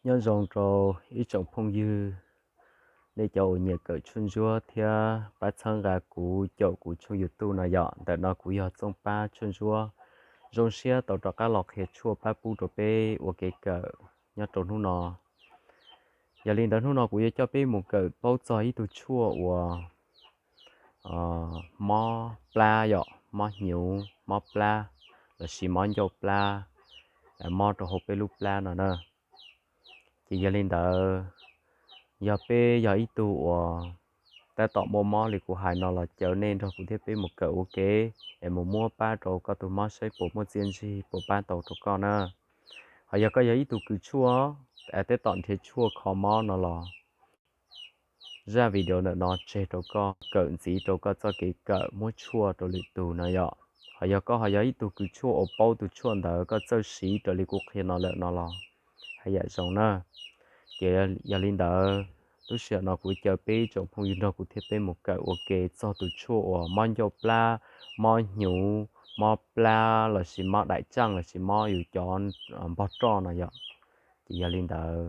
Nyob zoo rau ib tsoom phooj ywg, nej cov uas nyiam kawm tshuaj ntsuab thiab pab txhawb nqa kuv, caum kuv tshooj YouTube no yom. Ntawm no kuv yog Txooj Pab Tshuaj Ntsuab, zoo siab tau rov qab los qhia tshuaj pab pub rau peb ua kev kawm nyob rau hnub no. Yog li ntawd hnub no kuv yuav coj peb mus kawm paub txog ib tug tshuaj uas mob plab yom, mob hnyuv, mob plab, lossis mob ncauj plab, mob rau hauv peb lub plab no na. Ces yog li ntawd, yog peb yog ib tug uas tab tom muaj mob li kuv hais no los caw nej nrog kuv thiab peb mus kawm ua ke, es mus muab pab rau koj tus mob saib puas muaj txiaj ntsig, puas pab tau rau koj na. Ho yog koj yog ib tug kws tshuaj, tab tom nrhiav tshuaj kho mob no los zaj video ntawm no tseg rau koj, kawm ntxiv rau koj txoj kev kawm muab tshuaj rau lwm tus no yom. Ho yog koj ho yog ib tug kws tshuaj uas paub tus tshuaj ntawd, koj txawj siv raws li kuv qhia no lawm no los haj yam zoo na. Ces yog li ntawd, lub sij hawm no kuv caw peb tsoom phooj ywg nrog kuv thiab peb mus kawm ua ke txog tus tshuaj uas mob ncauj plab, mob hnyuv, mob plab lossis mob daim tseej lossis mob yus cov npog roj no yom. Ces yog li ntawd,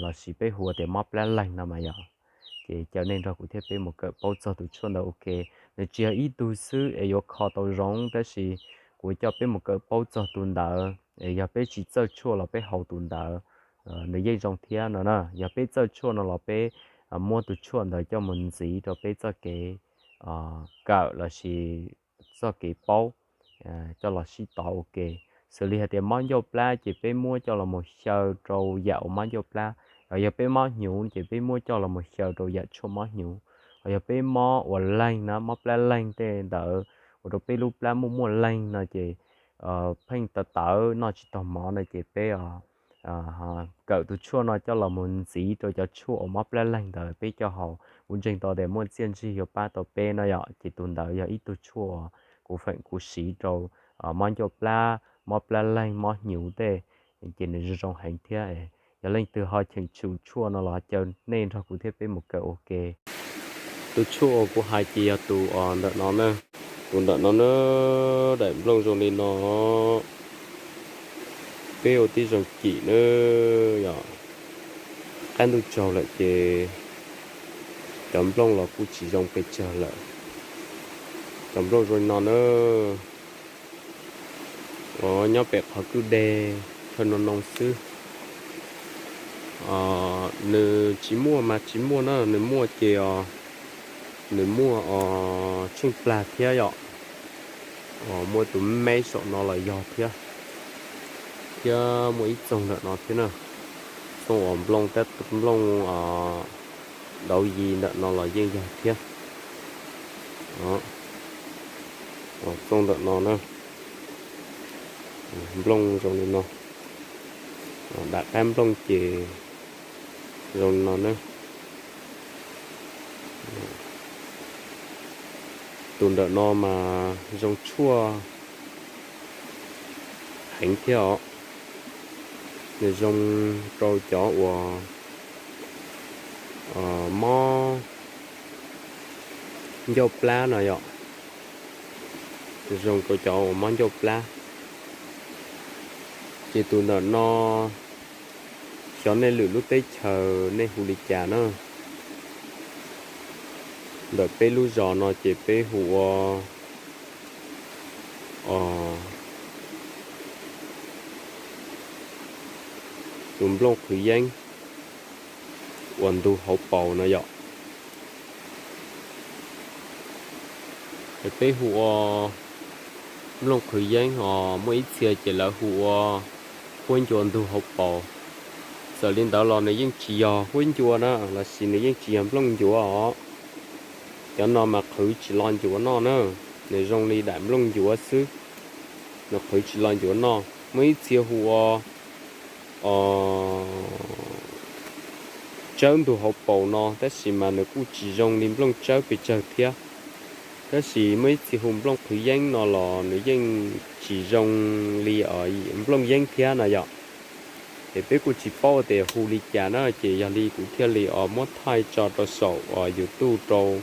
lossis peb hu ua tias mob plab leeg no mas yog. Ces caw nej nrog kuv thiab peb mus kawm paub txog tus tshuaj ntawd ua ke. Nws tsis yog ib tug xwb es yuav kho tau zoo, tab sis kuv coj peb mus kawm paub txog tus ntawd es yog peb tsis txawj tshuaj los peb haus tus ntawd, nws yeej zoo thiab no na. Yog peb txawj tshuaj no los peb muab tus tshuaj ntawd coj mus ntxiv rau peb txoj kev kawm lossis txoj kev paub, coj los sib tov ua ke. Xws li hais tias mob ncauj plab ces peb muab coj los mus xyaw rau yam uas mob ncauj plab. Yog peb mob hnyuv ces peb muab coj los mus xyaw rau yam tshuaj mob hnyuv. Ho yog peb mob uas leeg na, mob plab leeg tej ntawd ua rau peb lub plab muaj muaj leeg no ces pheej tawv tawv noj tsis tau mov no ces peb kawm tus tshuaj no coj los mus ntxiv rau cov tshuaj uas mob plab leeg ntawd peb coj haus. Kuv ntseeg tau tias muaj txiaj ntsig yuav pab tau peb no yom. Ces tus ntawd yog ib tug tshuaj kuv feem kuv siv rau mob ncauj plab, mob plab leeg, mob hnyuv tej, ces nws zoo zoo heev thiab. Yog leej twg ho cheem tsum tshuaj no los caw nej nrog kuv thiab peb mus kawm ua ke. Tus tshuaj uas kuv hais ces yog tus ntawm no na. Tus ntawm no na, daim nplooj zoo li no, peb ua tib zoo cim na yom. Qab ntuj tsaug lawm ces cov nplooj los kuj tsis zoo pes tsawg lawm. Cov nplooj zoo li no na, nyob pem qhov kwj deg chaw no no xwb. Nws tsis muaj mas tsis muaj na, nws muaj ces nws muaj tsheej plag thiab yom. Muaj tus meb saum no los yog thiab, thiab muaj ib txoog ntawm no thiab na. Txoog uas nplooj tab nplooj dauv yi ntawm no los yeej yog thiab. Txoog ntawm no na, nplooj zoo li no, dam qab nplooj ces zoo li no na. Tus ntawm no mas zoo tshuaj heev thiab os. Nws zoo rau cov uas mob ncauj plab no yom. Zoo rau cov uas mob ncauj plab. Ces tus ntawm no, xyov nej lwm lub teb chaws nej hu li cas na. Ntawm peb lub zos no ces peb hu ua tus nplooj qhwv yeeb uas ntug hauv paus no yom. Peb hu ua nplooj qhwv yeeb os, muaj ib txhia ces lawv hu ua huab ncua ntug hauv paus. Txawm li ntawd los nws yeej tsis yog huab ncua na, lossis nws yeej tsis yog nplooj ncuav os. Cov no mas qhwv tsis lo ncuav noj na, nws zoo li daim nplooj ncuav xwb, nws qhwv tsis lo ncuav noj. Muaj ib txhia hu ua tsawb ntug hauv paus no, tab sis mas nws kuj tsis zoo li nplooj tsawb pes tsawg thiab. Tab sis muaj ib txhia hu nplooj qhwv yeeb no los nws yeej tsis zoo li nplooj yeeb thiab no yom. Es peb kuj tsis paub tias hu li cas na, ces yog li kuv thiaj li muab thaij tso rau saum YouTube rau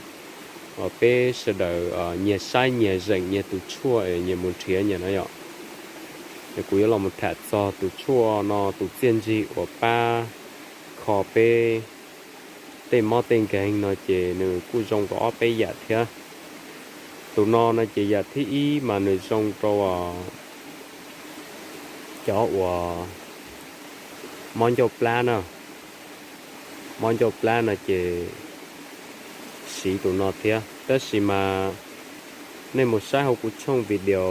peb sawv daws nyias saib nyias zeem nyias tus tshuaj es nyias mus nrhiav nyias no yom. Kuv yuav los mus tham txog tus tshuaj no tus txiaj ntsig uas pab kho peb tej mob tej nkeeg no ces nws kuj zoo rau ob peb yam thiab. Tus no no ces yam thib ib mas nws zoo rau cov uas mob ncauj plab na. Mob ncauj plab no ces siv tus no thiab. Tab sis mas nej mus saib hauv kuv tshooj video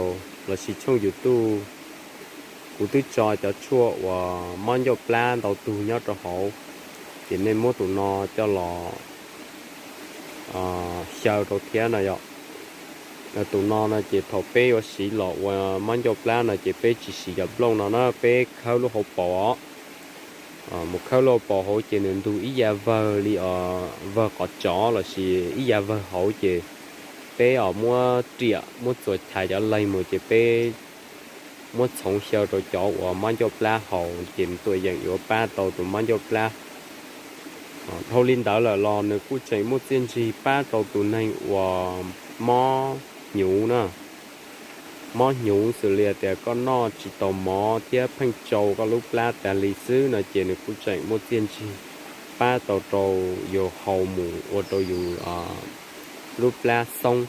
lossis tshooj YouTube, kuv twb tso cov tshuaj uas mob ncauj plab ntau tug nyob rau hauv, ces nej muab tus no coj los xyaw rau thiab no yom. Tus no no ces thaum peb yuav siv los ua mob ncauj plab no ces peb tsis siv cov nplooj no na, peb khawb lub hauv paus os. Mus khawb lub hauv paus hauv ces nws ntug ib ya vawg li vawg qhov tsov lossis ib ya vawg hauv ces peb os muab riam muab txuas chais cov leeg mus ces peb muab txhoov xyaw rau cov uas mob ncauj plab haus ces nws tuaj yeem yuav pab tau tus mob ncauj plab. Dhau li ntawd lawm los nws kuj tseem muaj txiaj ntsig pab rau tus neeg uas mob hnyuv na. Mob hnyuv xws li tias koj noj tsis tau mov thiab pheej tsau koj lub plab tas li xwb no ces nws kuj tseem muaj txiaj ntsig pab tau rau yus haus mus ua rau yus lub plab xoob.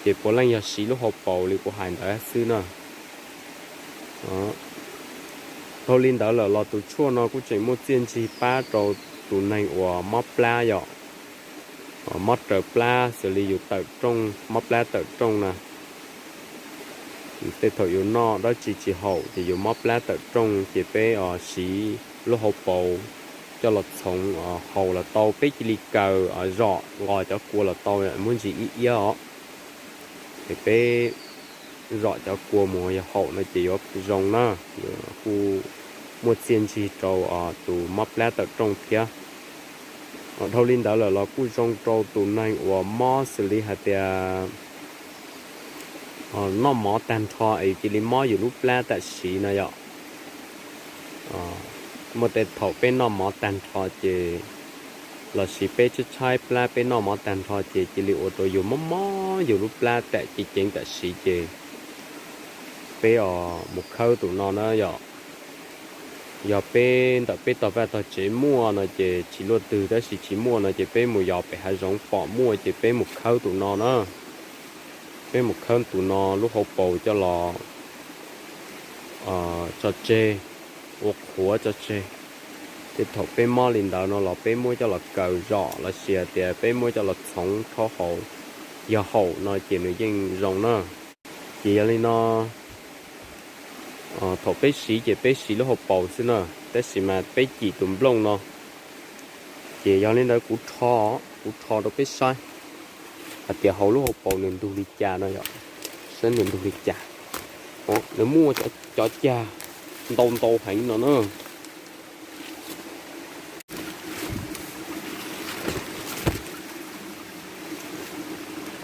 Ces puav leej yog siv lub hauv paus li kuv hais ntawd xwb na. Dhau li ntawd lawm los tus tshuaj no kuj tseem muaj txiaj ntsig pab rau tus neeg uas mob plab yom, mob raws plab xws li yus tawm rooj, mob plab tawm rooj na. Tej thaum yus noj dab tsi tsis haum ces yus mob plab tawm rooj ces peb os siv lub hauv paus coj los txhoov haus los tau, peb cia li kaw zom nqos cov kua los tau, muab ntsis ib iab os. Ces peb zom cov kua mus yog haum no ces yuav zoo na, kuj muaj txiaj ntsig rau tus mob plab tawm rooj thiab. Dhau li ntawd lawm los kuj zoo rau tus neeg uas mob xws li hais tias noj mov tag nrho es cia li mob yus lub plab tam sim no yom. Muaj tej thaum peb noj mov tag nrho ces lossis peb tshaib tshaib plab peb noj mov tag nrho ces cia li ua rau yus mob mob yus lub plab tam ceev ceev tam sim ces peb os mus khawb tus no na yom. Yog peb ntawm peb tog vaj tog tsev muaj no ces tsis luaj twg, tab sis tsis muaj no ces peb mus yos pem hav zoov pom muaj ces peb mus khawb tus no na. Peb mus khawb tus no lub hauv paus coj los tso tseg, ua qhuav tso tseg. Tej thaum peb mob li ntawd no los peb muab coj los kaw zom lossis hais tias peb muab coj los txhoov rhaub haus, yog haum no ces nws yeej zoo na. Ces yog li no, thaum peb siv ces peb siv lub hauv paus xwb na, tab sis mas peb cim tus nplooj no. Ces yog li ntawd kuv rho, kuv rho rau peb saib hais tias hauv lub hauv paus nws ntug li cas no yom, saib nws ntug li cas. Nws muaj cov cag ntau ntau heev no na.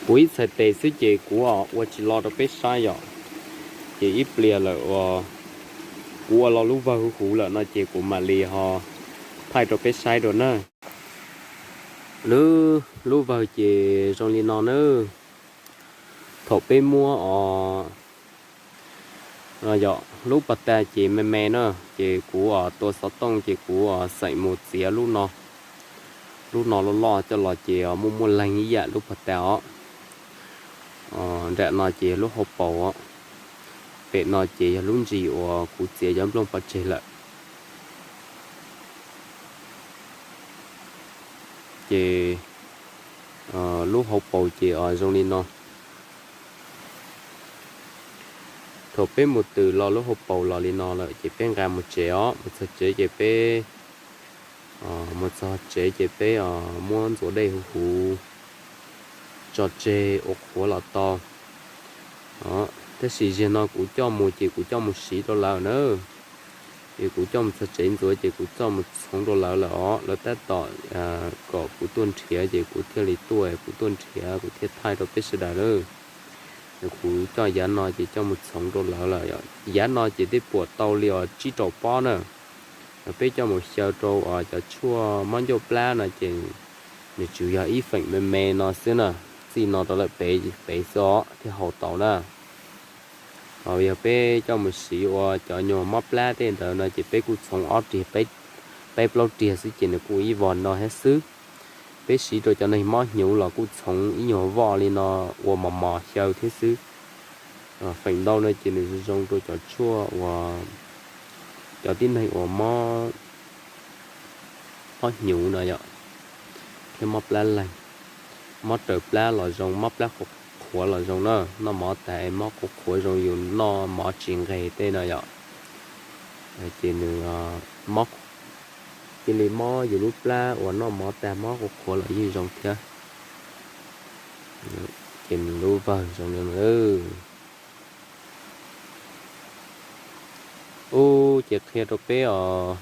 Kuv ib txhais tes xwb ces kuv ua tsis lo rau peb saib yom. Ces ib pliag lawm uas kuv ua lo lub vawg huv huv lawm no ces kuv mam li ho thaij rau peb saib dua na. Lub, lub vawg ces zoo li no na. Thaum peb muab os, yog lub pas tas ces me me na, ces kuv tua xov tooj ces kuv xeem mus txiav lub no, lub no loj loj coj los ces muaj muaj leeg ib yam lub pas tas os. Nram no ces lub hauv paus os, pem no ces yog lub ntsis uas kuv txiav cov nplooj pov tseg lawm. Ces lub hauv paus ces zoo li no. Thaum peb mus twm lo lub hauv paus los li no lawm ces peb nqa mus tsev os, mus txog tsev ces peb mus txog tsev ces peb muab ntxuav dej huv huv tso tseg ua qhuav los tau. Tab sis zaum no kuv coj mus ces kuv coj mus siv rau lawv na. Ces kuv coj mus txog tsev ntxuav ces kuv coj mus txhoov rau lawv lawm os, lawv tab tom kom kuv tuaj nrhiav ces kuv thiaj li tuaj, kuv tuaj nrhiav kuv thiaj thaij rau peb sawv daws lawm. Kuv coj yav no ces coj mus txhoov rau lawv lawm. Yav no ces tej puam tau li os tsib rau pob na. Peb coj mus xyaw rau cov tshuaj mob ncauj plab no ces nws tsuas yog ib feem me me no xwb na, txij no rau lawm pem, pem xwb os thiaj haus tau na. Yog peb coj mus siv ua cov nyuag mob plab tej ntawd no ces peb kuj txhoov ob riag, peb plaub riag xwb ces nws kuj ib vog no thiab xwb. Peb siv rau cov neeg mob hnyuv los kuj txhoov ib nyuag voj li no ua mos mos xyaw thiab xwb. Feem ntau no ces nws zoo zoo rau cov tshuaj uas cov tib neeg uas mob hnyuv no yom, thiab mob plab leeg, mob raws plab los zoo, mob plab qhuav los zoo na. Noj mov tas es mob qhuav qhuav zoo yus noj mov tsis nqes tej no yom, ces nws cia li mob yus lub plab uas noj mov tas mob qhuav qhuav los yeej zoo thiab. Ces nws lub vawg zoo li no. Ub, ces qhia rau peb os,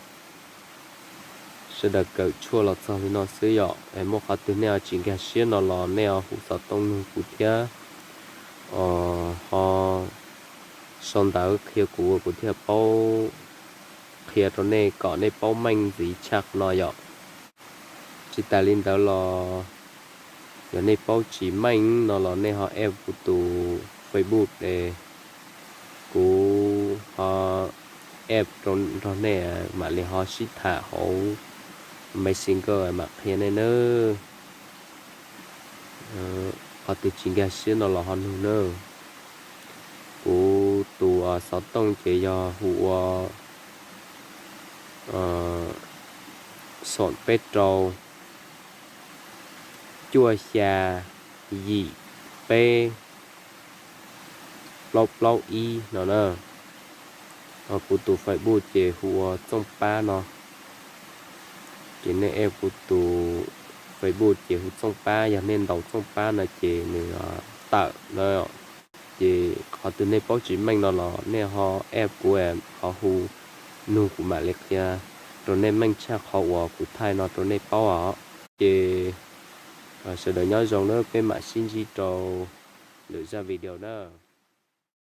sawv daws kawm tshuaj los txog li no xwb yom. Es muaj qhov twg nej ho tsis nkag siab no los nej ho hu xov tooj nug kuv thiab, ho sau ntawv qhia kuv, kuv thiaj paub qhia rau nej kom nej paub meej ntxiv tshaj no yom. Tsis tas li ntawd los yog nej paub tsis meej no los nej ho add kuv tus Facebook es kuv ho add rau nrog nej mam li ho sib tham hauv Messenger mam qhia nej nawb. Qhov twg tsis nkag siab no los ho nug nawb. Kuv tus xov tooj ces yog hu ua xoom peb rau cuaj xya yim peb plaub plaub ib no na. Ho kuv tus Facebook ces hu ua Txooj Pab no. Ces nej add kuv tus Facebook ces hu Txooj Pab, yog nej ntaus Txooj Pab no ces nws tawm na. Ces qhov twg nej paub tsis meej no los nej ho add kuv, ho hu nug kuv mam li qhia rau nej meej tshaj qhov uas kuv thaij no rau nej paub os. Ces sawv daws nyob zoo na, peb mam sib ntsib rau lwm zaj video na.